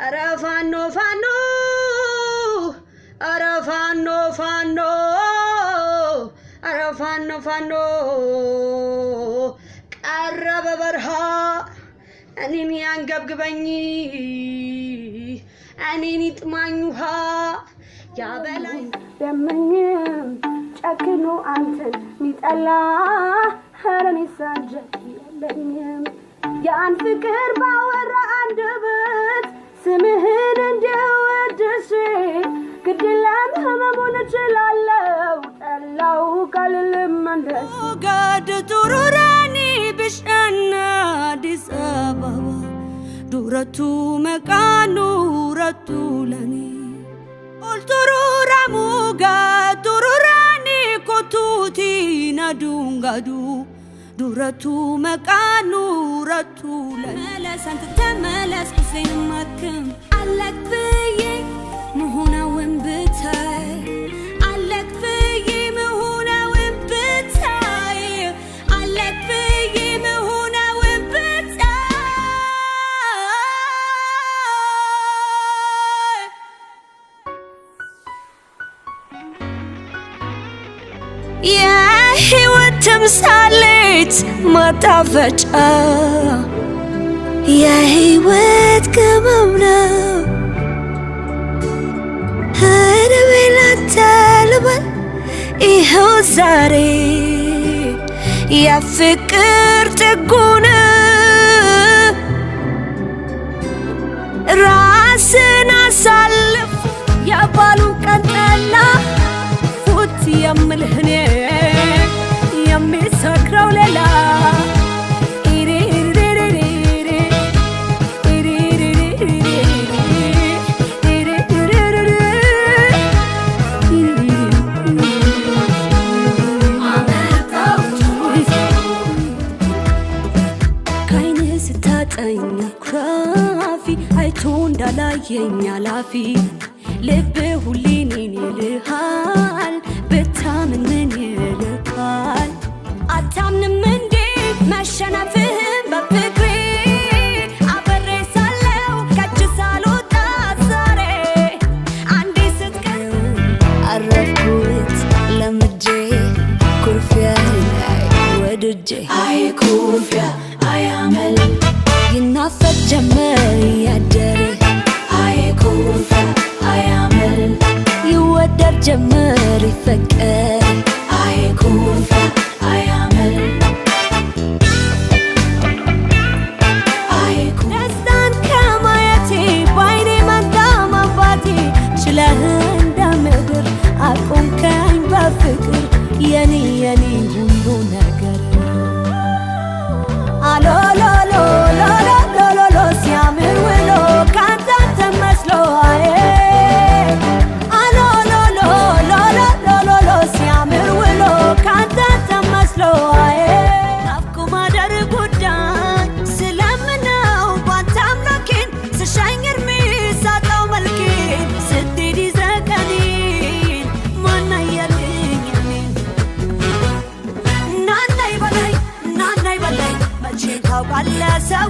ኧረ ፋኖ ፋኖ፣ ኧረ ፋኖ ፋኖ፣ ኧረ ፋኖ ፋኖ ቀረ በበረሃ፣ እኔን ያንገብግበኝ፣ እኔን ይጥማኝ ውሃ ያበላኝ። ቢያመኝም ጨክኖ አንተን ሚጠላ፣ ኧረ እኔስ አንጀት የለኝም። ያን ፍቅር ባወራ አንደበት ስምህን እንዲወድሽ፣ ግድለም ህመሙን እችላለሁ፣ ጠላው ካልልም እንደስ ጋድ ቱሩራኒ ብሻና አዲስ አበባ ዱረቱ መቃኑ ረቱ ለኔ ኦልቱሩራ ሙጋ ቱሩራኒ ኮቱቲ ናዱንጋዱ ዱረቱ መቃኑ ረቱ ለመለስ አንተ ተመለስ ቁስሌን ማክም አለክ ብዬ መሆናውን ብታይ፣ አለክ ብዬ መሆናውን ብታይ፣ አለክ ብዬ መሆናውን ብታይ። የህይወት ተምሳሌት ማጣፈጫ፣ የህይወት ቅመም ነው። እድሜ ላንተ ልበል ይኸው ዛሬ፣ የፍቅር ጥጉን ራስን አሳልፎ የባሉን ቀን ጠላ ፉት የምልህ እኔ፣ የሚሰክረው ሌላ። ከዓይንህ ስታጠኝ ኩራፊ፣ አይቶ እንዳላየኝ አላፊ፣ ልብ ሁሌ እኔን ይልሃል፣ ብታምን ምን ይልሃል? አታምንም እንዴ መሸነፍህን በፍቅሬ? አብሬ ሳለው ከእጅ ሳልወጣ ዛሬ አንዴ ስትቀር አረፍኩት ለምጄ ኩርፊያ ላይ ወድጄ፣ አይ ኩርፊያ አያመል ይናፈቅ ጀመር ያደረ፣ አይ ኩርፊያ አያመል ይወደድ ጀመር ይፈቀር፣ አይ ኩርፊያ አያመል አይ ደስታን ከማየቴ ባይኔ መንታ ማባቴ፣ ችለህ እንደ ምድር አቆምከኝ በፍቅር፣ የኔ የኔ ሁሉ ነገር። አሎሎሎሎሎሎሎ ሲያምር ውሎ ካንተ ተመስሎ፣ አዬ አሎሎሎሎሎሎሎ ሲያምር ውሎ ካንተ ተመስሎ፣ አዬ ናፍቆ ማደር ጉዳይ ስለምነው ባንተ አምላኬን፣ ስሻኝ እድሜ ሳጣው መልኬን፣ ስትሄድ ይዘህ ቀኔን ማናየልኝ እኔን? ናና ይበለኝ ናና ይበለኝ፣ መቼ ታውቃለህ ሰው